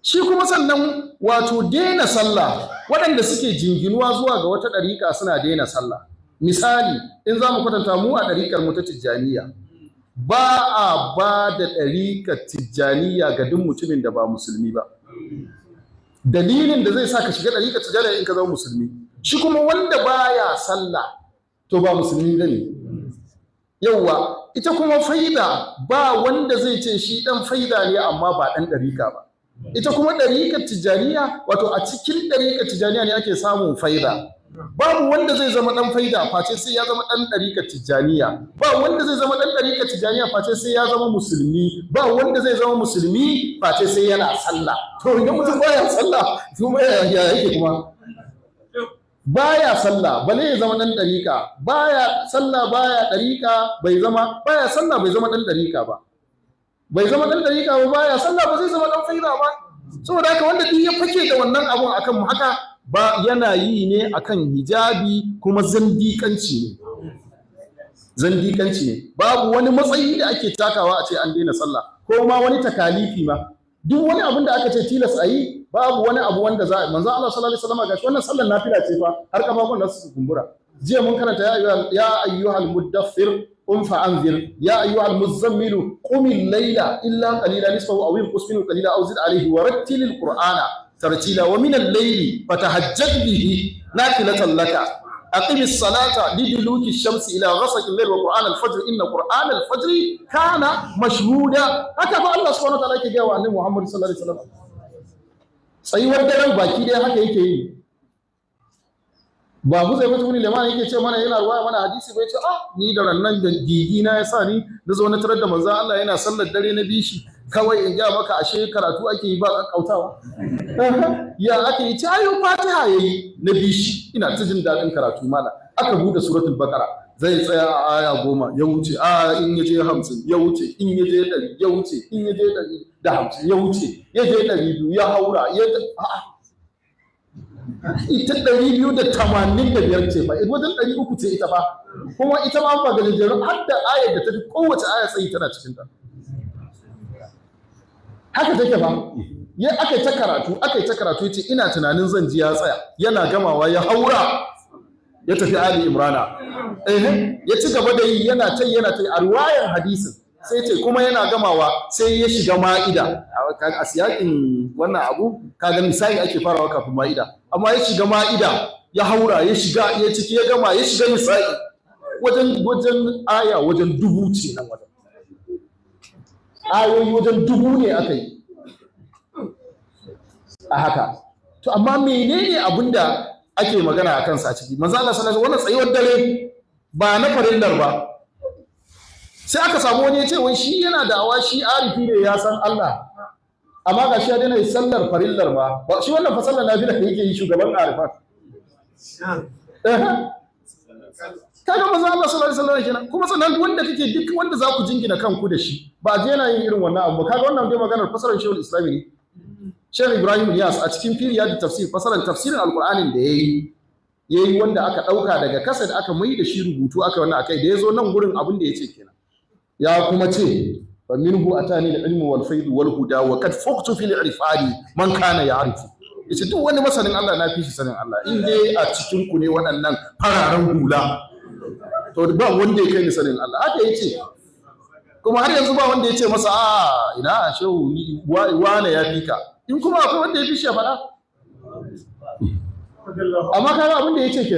Shi kuma sannan, wato daina sallah, waɗanda suke jinginuwa zuwa ga wata ɗariƙa suna daina sallah. Misali, in za mu kwatanta, mu a ɗariƙar mu ta Tijjaniya, ba a ba da ɗariƙar Tijjaniya ga duk mutumin da ba musulmi ba. Dalilin da zai sa ka shiga ɗariƙar Tijjaniya, in ka zama musulmi. Shi kuma wanda baya sallah, to ba musulmi bane. Yauwa, ita kuma faida, ba wanda zai ce shi ɗan faida ne amma ba ɗan ɗariƙa ba. Ita kuma ɗariƙar Tijjaniya, wato a cikin ɗariƙar Tijjaniya ne ake samun faida. Babu wanda zai zama ɗan faida face sai ya zama ɗan ɗariƙar Tijjaniya. Ba wanda zai zama ɗan ɗariƙar Tijjaniya face sai ya zama musulmi. Ba wanda zai zama musulmi face sai yana sallah. To, idan mutum baya sallah kuma, ya yake? Kuma baya sallah, bale ya zama ɗan ɗariƙa. Baya sallah, baya ɗariƙa, bai zama, baya sallah, bai zama ɗan ɗariƙa ba. Bai zama ɗan ɗariƙa ba, baya sallah, ba zai zama ɗan faida ba. Saboda haka, wanda duk ya fake da wannan abun akan haka ba, yana yi ne akan hijabi, kuma zindiƙanci ne, zindiƙanci ne. Babu wani matsayi da ake takawa a ce an daina sallah, ko ma wani takalifi ma. Duk wani abun da aka ce tilas a yi, babu wani abu wanda za a. Manzo Allah sallallahu alaihi wasallam, gashi wannan sallar nafila ce fa, har kafafun da su kumbura. Jiya mun karanta: يا أيها المدثر قم فأنذر، يا أيها المزمل قم الليل إلا قليلا، نصفه أو انقص منه قليلا أو زد عليه ورتل القرآن ترتيلا، ومن الليل فتهجد به نافلة لك، أقم الصلاة لدلوك الشمس إلى غسق الليل وقرآن الفجر إن قرآن الفجر كان مشهودا. Haka fa Allah subhanahu wa ta'ala yake gaya wa Annabi Muhammad sallallahu alaihi wasallam. Tsayuwar daren baki dai haka yake yi. Ba mu zai mutu wani liman yake ce mana, yana ruwaya mana hadisi, bai ce, ah, ni da rannan da gigi na ya sa ni na zo na tarar da manzon Allah yana sallar dare, na bishi kawai. In ga maka, ashe karatu ake yi ba kakkautawa. Ya aka yi? Ce ayo, Fatiha yayi, na bishi, ina ta jin daɗin karatu. Mala aka bude Suratul Baqara, zai tsaya a aya 10, ya wuce. A in ya je 50, ya wuce. In ya je 100, ya wuce. In ya je 150, ya wuce. Ya je 200, ya haura. Ya a'a, ita 285 ce fa, wajen 300 ce ita fa. Kuma ita ma ba gajejeru, har da ayar da ta fi kowace aya tsayi tana cikin ta. Haka take fa. Ya aka yi ta karatu, aka yi ta karatu, yace ina tunanin zan ji ya tsaya. Yana gamawa ya haura, ya tafi Ali Imrana. Eh, ya ci gaba da yi, yana ta, yana ta. A riwayar hadisin sai ce kuma yana gamawa sai ya shiga Ma'ida. A siyakin wannan abu, kaga misali ake farawa kafin Ma'ida, amma ya shiga Ma'ida, ya haura, ya shiga, ya ciki, ya gama, ya shiga Nisa'i, wajen aya wajen 1000 ce nan wajen. Ayoyi wajen 1000 ne aka yi a haka. To, amma menene abin da ake magana a kansa a ciki? Manzo Allah sallallahu alaihi, wannan tsayuwar dare ba na farillar ba. Sai aka samu wani ya ce wai shi yana da awa, shi arifi ne, ya san Allah, amma ga shi ya daina sallar farillar ba. Shi wannan fa sallar nafila da yake yi, shugaban arifat. Kaga manzo Allah sallallahu alaihi wasallam kenan. Kuma sannan wanda kake, duk wanda za ku jingina kanku da shi, ba je yana yin irin wannan abu. Kaga wannan dai maganar fasarar Shehul Islami ne, Sheikh Ibrahim Niyas, a cikin Firiyat Tafsir, fasarar tafsirin Alqur'anin da yayi, wanda aka dauka daga kaset aka mai da shi rubutu, aka wannan akai. Da yazo nan gurin, abin da yace kenan. Ya kuma ce: fa minhu atani al-ilmu wal faid wal huda wa qad fuqtu fil irfani man kana ya'rifu. Yace duk wani masanin Allah, na fi shi sanin Allah. In dai a cikin ku ne waɗannan fararen hula, to ba wanda ya kai ni sanin Allah. Haka yace. Kuma har yanzu ba wanda ya ce masa, a ina shehu, wane ya fi ka. In kuma akwai wanda ya fi shi, ya faɗa. Amma kaga abin da ya ce ke